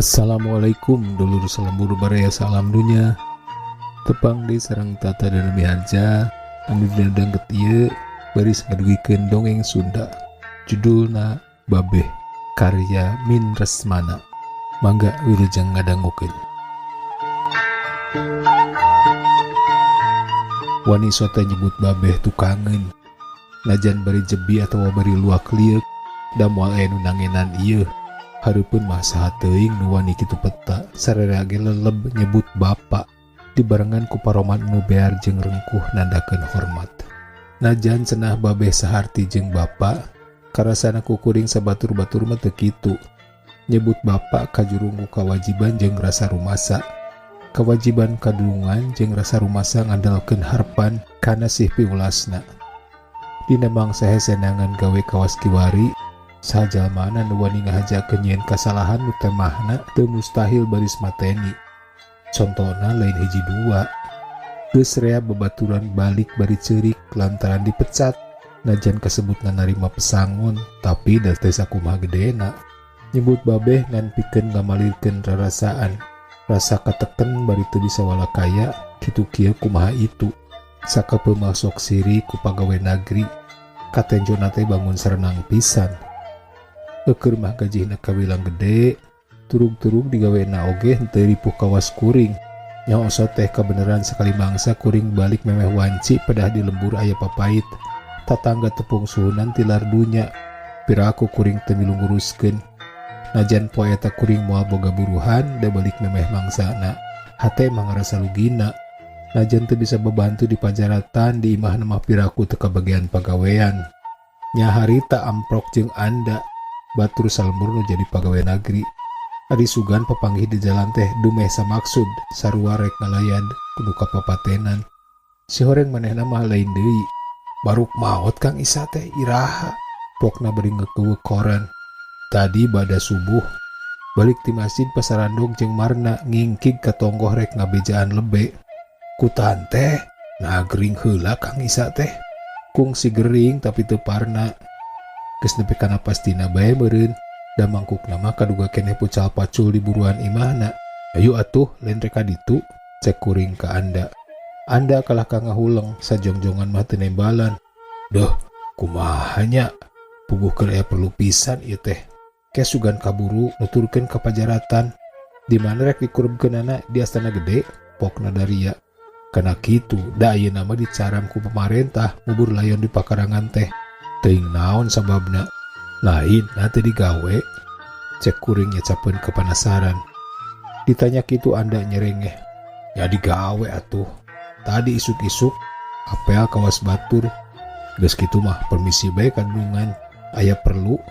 Assalamualaikum dulur salembur baraya salam dunya. Tepang deui sareng Tata dan Miharja anu dina danget ieu baris ngadugikeun dongeng Sunda. Judulna Babeh karya Min Resmana. Mangga wilujeng ngadangukeun. Wani sote nyebut babeh tukangeun. Najan bari jebi atawa bari luak lieuk da moal aya nu nangenan ieu. Hareupeun mah saha teuing nu wani kitu peta sararea ge leleb nyebut bapa dibarengan ku paroman nu bear jeung rengkuh nandakeun hormat. Najan cenah babeh saharti jeung bapa, karasana ku kuring sabatur-batur mah teu kitu. Nyebut bapa kajurung ku kawajiban jeung rasa rumasa. Kawajiban kadulungan jeung rasa rumasa ngandalkeun harepan kana sih piulasna. Dina mangsa hese neangan gawe kawas kiwari, saha jalmana nu wani ngahajakeun nyieun kasalahan nu temahna teu mustahil baris mateni. Contona lain hiji dua. Geus rea babaturan balik bari ceurik lantaran dipecat. Najan kasebutna narima pesangon, tapi da teu sakumaha gedena. Nyebut babeh ngan pikeun ngamalirkeun rarasaan. Rasa kateken bari teu bisa walakaya, kitu kieu kumaha itu. Sakapeung mah sok siri ku pagawe nagri. Katenjona teh bangun sarenang pisan. Eukeun mah gajihna kawilang gede, turug-turug digawena oge henteu ripuh kawas kuring. Nyaho osot teh kabeneran sakali mangsa kuring balik memeh wanci pedah di lembur aya papait. Tatangga tepung suhunan tilar dunya. Piraku kuring teu milu nguruskeun. Najan poe eta kuring moal boga buruhan da balik memeh mangsana. Hate mah ngarasa lugina. Najan teu bisa babantu di pajaratan di imahna mah piraku teu kabagian pagawean. Nya harita amprok jeung anda batur salembur nu jadi pagawe nagri. Ari sugan papanggih di jalan teh dumeh samaksud sarua rek ngalayan kudu kapapatenan. Si horeng manehna mah lain deui. Baruk maot Kang Isa teh iraha. Pokna bari ngekeuweuk koran. Tadi bada subuh balik ti masjid pasarandog jeung Marna ngingkig ka tonggoh rek ngabejaan lebe. Kutan teh nah gering heula Kang Isa teh. Kungsi gering tapi teu parna. Geus nepi kana pastina bae meureun. Da mangkukna mah kaduga keneh pucal pacul di buruan imahna. Ayo atuh lain rek ka ditu, cek kuring ka Anda. Anda kalah ka ngahuleng sajongjongan mah teu nembalan. Duh, kumaha nya? Puguh keur aya perlu pisan ieu teh. Ke sugan kaburu nuturkeun ka pajaratan. Di mana rek dikurebkeunana di astana gede, pokna daria. Kana kitu, da ayeuna mah dicaram ku pamarentah ngubur layon di pakarangan teh. Teuing naon sababna? Lain na teu digawe. Cek kuring nyacapeun kepanasaran. Ditanya kitu Anda nyerengeh. Ya digawe atuh. Tadi isuk-isuk apel kawas batur. Geus kitu mah permisi bae kandungan. Aya perlu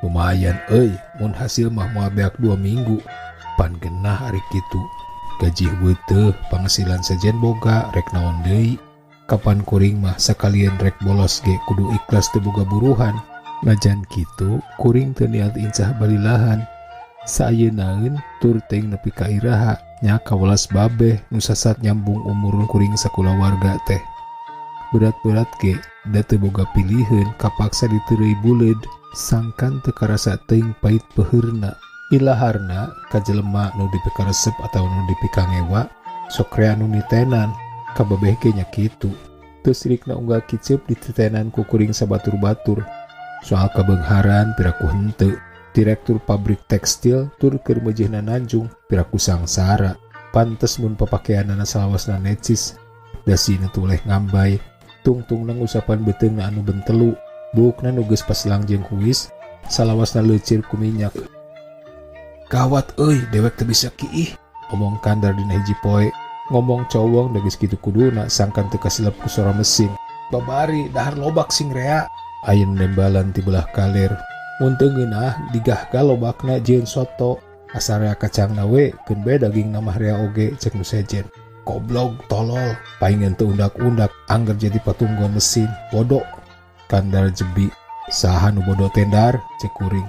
lumayan euy mun hasil mah moal beak 2 minggu. Pan genah ari kitu. Gaji heuteut penghasilan sejen boga rek naon deui. Kapan kuring mah sakalian rek bolos ge kudu ikhlas teu boga buruhan. Najan kitu kuring teu niat incah balilahan. Saayeunaeun tur teuing nepi ka iraha nya kawelas babeh nu sasat nyambung umur kuring sakulawarga teh. Berat-berat ge da teu boga piliheun kapaksa diteureuy buleud sangkan teu karasa teuing pait peheurna. Ilaharna ka jelema nu dipikaresep atawa nu dipikangewa sok rea nu nitenan ka babeh ge nya kitu. Teu sirikna unggal kiceup dititenan ku kuring sabatur-batur. Soal kabeungharan piraku henteu. Direktur pabrik tekstil tur keur meujeuhna nanjung piraku sangsara. Pantes mun papakeanana salawasna necis. Dasina tuleh ngambay. Tungtungna ngusapan beuteungna anu bentelu. Buukna nu geus paslang jeung kuis salawasna leucir ku minyak. Gawat euy dewek teu bisa kiih. Omong kandar dina hiji poe. Ngomong cowong da geus kitu kuduna sangkan teu kasilep ku sora mesin. Babari dahar lobak sing rea. Aya nu nembalan ti belah kaler. Mun teu ngeunah digahga lobakna jeung soto. Asa rea kacangna we keun bae dagingna mah rea oge cek nu sejen. Goblog tolol paingan teu undak-undak angger jadi patunggo mesin bodoh. Kandar jebi saha nu bodoh tendar cek kuring.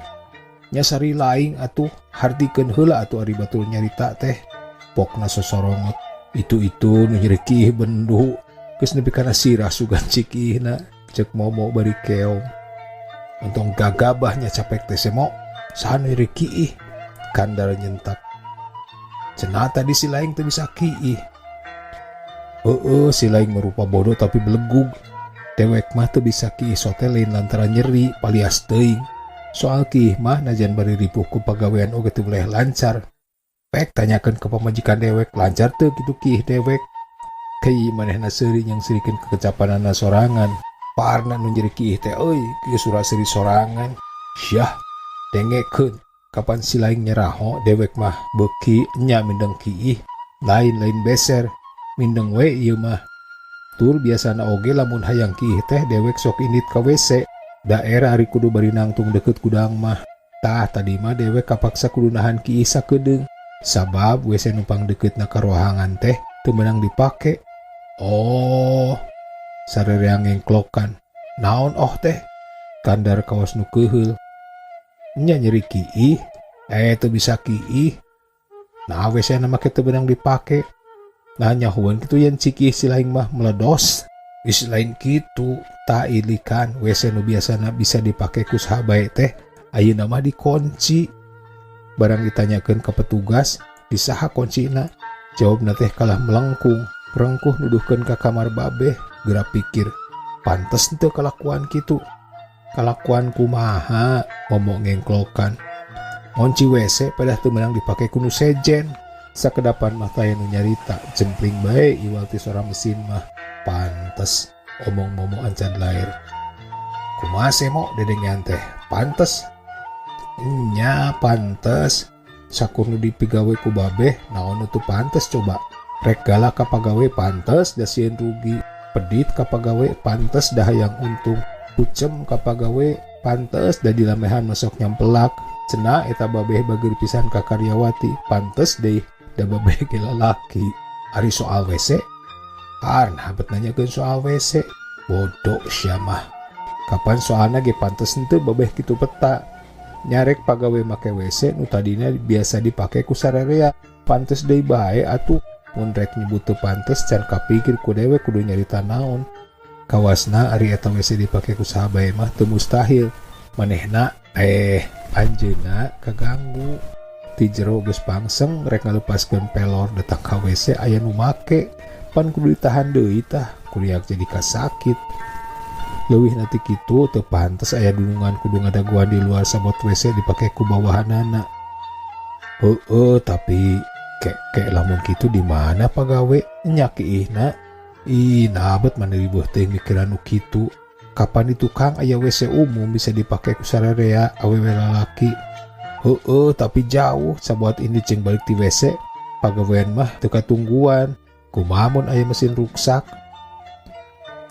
Nya sari laing atuh hartikeun heula atuh ari batur nyarita teh. Pokna sosorongot itu-itu nu nyeri kiih bendu geus nepi kana sirah sugan cikihna cek momo bari keong. Entong gagabahnya capek teh semo saha nu nyeri kiih. Kandar nyentak. Cenah tadi si laing teu bisa kiih. Heeh, si laing merupa bodoh tapi belegug. Dewek mah teu bisa kiih sote lain lantaran nyeri palias teuing. Soal kiih mah najan bari ripuh ku pagawean oge teu boleh lancar. Pek tanyakeun ke pamajikan dewek lancar teu kitu kiih dewek. Kai manehna seuri nyangserikeun kekecapanana sorangan. Parna nu nyeri kiih teh euy, kieu sura seuri sorangan. Syah, dengekeun. Kapan si laing nyeraho dewek mah beuki nya mindeng kiih, lain-lain beser, mindeng we ieu mah. Tur biasana oge lamun hayang kiih teh dewek sok indit ka WC. Daerah ari kudu bari nangtung deket gudang mah. Tah tadi mah dewek kapaksa kudu nahan kiih sakedeung. Sabab WC numpang deketna ka rohangan teh teu meunang dipake. Oh, sarerea ngengklokan. Naon oh teh? Kandar kawas nu keuheul. Nya nyeri kiih, eh teu bisa kiih. Nah WC na make teu beunang dipake. Nah nyahueun kitu yen cikih si laing mah meledos. Geus lain kitu, ta ilikan WC nu biasana bisa dipake ku saha bae teh ayeuna mah dikunci. Barang ditanyakeun ka petugas, di saha kuncina? Jawabna teh kalah melengkung, rengkuh nuduhkeun ka kamar babeh, geura pikir, pantes teu kalakuan kitu. Kalakuan kumaha ngomong ngengklokan. Ngonci WC pedah teu meunang dipake ku nu sejen. Sakedapan mah taya nu nyarita, jempling bae iwal ti sora mesin mah. Pantes omong momo ancan lair. Kumaha semo dedengean teh? Pantes. Nya pantes. Sakur nu dipigawe ku babeh naon nu teu pantes coba. Rek galak ka pagawe pantes da sieun rugi. Pedit ka pagawe pantes da hayang untung. Kucem ka pagawe pantes da dilamehan masuk nyampelak. Cenah eta babeh bageur pisan ka karyawati pantes deui da babeh ge lalaki. Ari soal WC? Arna bet nanyakeun soal WC. Bodoh sia mah. Kapan soalna ge pantes henteu babeh kitu peta. Nyarek pagawe make WC nu tadina biasa dipake ku sarerea. Pantes deui bae atuh. Mun rek nyebut teu pantes can kapikir ku dewek kudu nyarita naon. Kawasna ari eta WC dipake ku saha bae mah teu mustahil. Manehna anjeunna kaganggu. Ti jero geus pangseng rek ngalepaskeun pelor datang ka WC aya nu make. Pan kudu ditahan deui tah, kuriak jadi kasakit. Leuwih nanti kitu teu pantes aya dunungan kudu ngadaguan di luar sabot WC dipake ku bawahanana. Heeh, tapi kek lamun kitu di mana pagawe nya kiihna? Ih, nabet mana ribuh teuing mikiran nu kitu. Kapan di tukang aya WC umum bisa dipake ku sarerea awewe lalaki. Heeh, tapi jauh sabuat ini jeung balik ti WC. Pagawean mah teu katungguan. Kumaha mun aya mesin ruksak?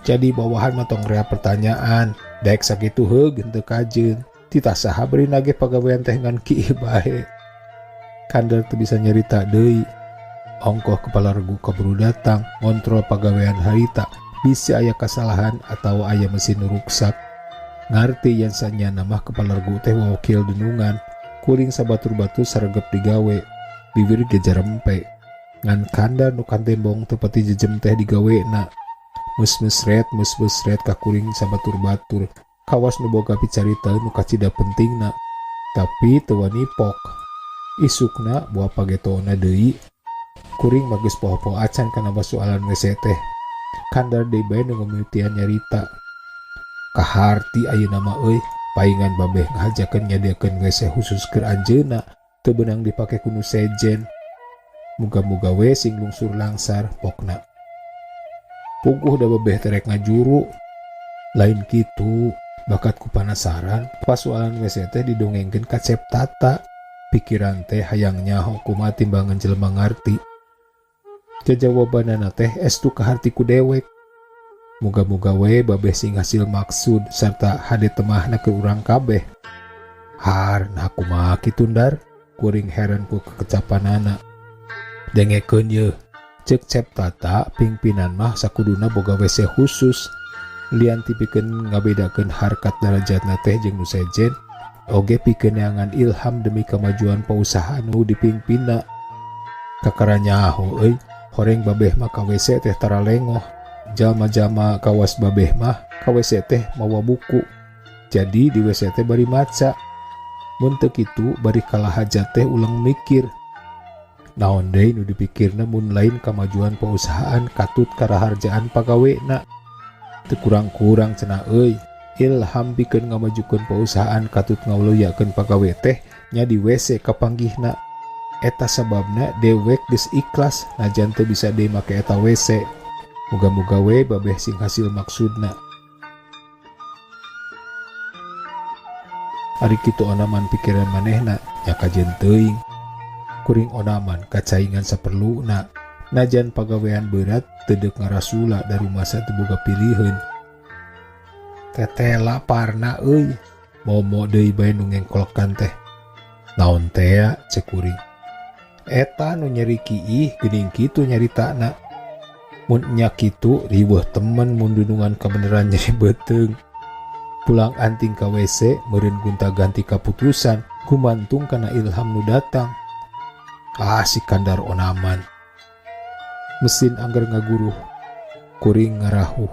Jadi bawahan mah tong rea pertanyaan. Daek sakitu heug henteu kajeun. Titah saha beri nagih pagawean teh ngan kiih bae. Kandar teu bisa nyerita deui. Ongkoh kepala regu kaburu datang ngontrol pagawean harita bisi aya kasalahan atau aya mesin nu ruksak. Ngarti yen sanyana mah kepala regu teh wawakil dunungan. Kuring sabatur-batur saregep digawe. Bibir ge jarempe. Ngan kandar nu kantembong teu pati jejem teh digawena. Mus-musret, mus-musret ka kuring sabatur-batur. Kawas nu boga picarita nu kacida pentingna. Tapi teu wani pok. Isukna buah pagetona deui. Kuring mah geus poho-poho acan kana soalan WC teh. Kandar deui bae nu ngamimitian nyarita. Kaharti ayeuna mah euy, paingan babeh ngahajakeun nyadiakeun WC khusus keur anjeunna, teu beunang dipake ku nu sejen. Muga-muga we sing lungsur langsar pokna. Puguh da babeh teh rek ngajuru. Lain kitu, bakat ku panasaran, pasualan WC teh didongengkeun ka Cep Tata. Pikiran teh hayang nyaho kumaha timbangan jelema ngarti. Jajawabanana teh estu kaharti ku dewek. Muga-muga we babeh sing hasil maksud sarta hade temahna ke urang kabeh. Har, nah kumaha kitu ndar? Kuring heran ku kekecapanana. Dengekeun yeuh, ceuk Cep Tata pingpinan mah sakuduna boga WC khusus. Lian ti pikeun ngabedakeun harkat darajatna teh jeung nu sejen, oge pikeun neangan ilham demi kemajuan pausahaan nu dipingpinna. Kakara nyaho euy, horeng babeh mah ka WC teh tara lengoh. Jalma-jalma kawas babeh mah ka WC teh mawa buku. Jadi di WC teh bari maca. Mun teu kitu bari kalah hajat teh ulang mikir. Naon deui nu dipikirna mun lain kamajuan pausahaan katut karaharjaan pagawena. Teu kurang-kurang cenah euy. Ilham pikeun ngamajukeun pausahaan katut ngawuliakeun pagawe teh nya di WC kapanggihna. Eta sababna dewek geus ikhlas najan teu bisa deui make eta WC. Muga-muga we babeh sing hasil maksudna. Ari kitu onaman pikiran manehna nya kajen teuing. Kuring onaman kacaingan saperluna. Najan pagawean berat teu deuk ngarasula da rumasa teu boga piliheun. Tetela parna euy. Momo deui bae nu ngengkolkan teh. Naon tea cek kuring. Eta nu nyeri kiih geuning kitu nyaritana. Mun nya kitu riweuh temen mun dunungan kabeneran nyeri beuteung. Pulang anting ka WC meureun gonta-ganti kaputusan gumantung kana ilham nu datang. Ah si kandar onaman. Mesin angger ngaguruh, kuring ngarahuh.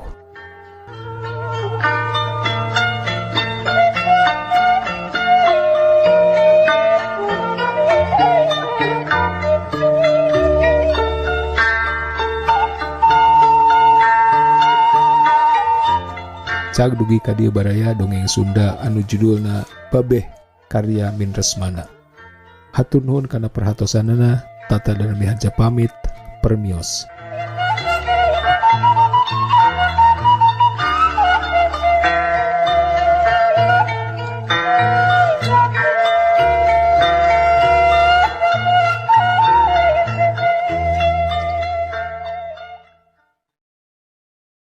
Cag dugi ka dieu baraya dongeng Sunda anu judulna Babeh karya Min Resmana. Hatur nuhun kana perhatosanana, Tata dan Miharja pamit, permios.